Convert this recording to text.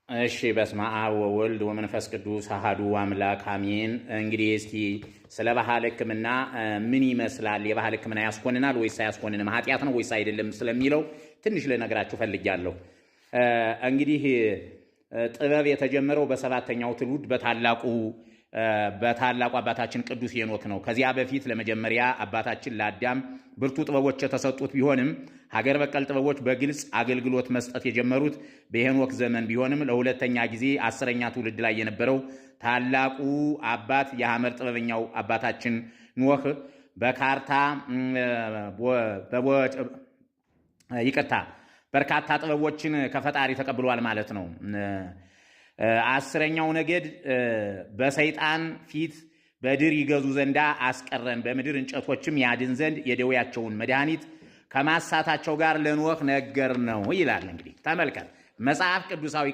እሺ፣ በስመ አብ ወወልድ ወመንፈስ ቅዱስ አሐዱ አምላክ አሜን። እንግዲህ እስኪ ስለ ባህል ሕክምና ምን ይመስላል፣ የባህል ሕክምና ያስኮንናል ወይስ አያስኮንንም፣ ኃጢአት ነው ወይስ አይደለም ስለሚለው ትንሽ ልነግራችሁ ፈልጊያለሁ። እንግዲህ ጥበብ የተጀመረው በሰባተኛው ትውልድ በታላቁ አባታችን ቅዱስ ሄኖክ ነው። ከዚያ በፊት ለመጀመሪያ አባታችን ለአዳም ብርቱ ጥበቦች የተሰጡት ቢሆንም ሀገር በቀል ጥበቦች በግልጽ አገልግሎት መስጠት የጀመሩት በሄኖክ ዘመን ቢሆንም ለሁለተኛ ጊዜ 10ኛ ትውልድ ላይ የነበረው ታላቁ አባት የሐመር ጥበበኛው አባታችን ኖህ በካርታ ይቅርታ በርካታ ጥበቦችን ከፈጣሪ ተቀብሏል ማለት ነው። 10ኛው ነገድ በሰይጣን ፊት በድር ይገዙ ዘንዳ አስቀረን፣ በምድር እንጨቶችም ያድን ዘንድ የደዌያቸውን መድኃኒት ከማሳታቸው ጋር ለኖህ ነገር ነው ይላል። እንግዲህ ተመልከት መጽሐፍ ቅዱሳዊ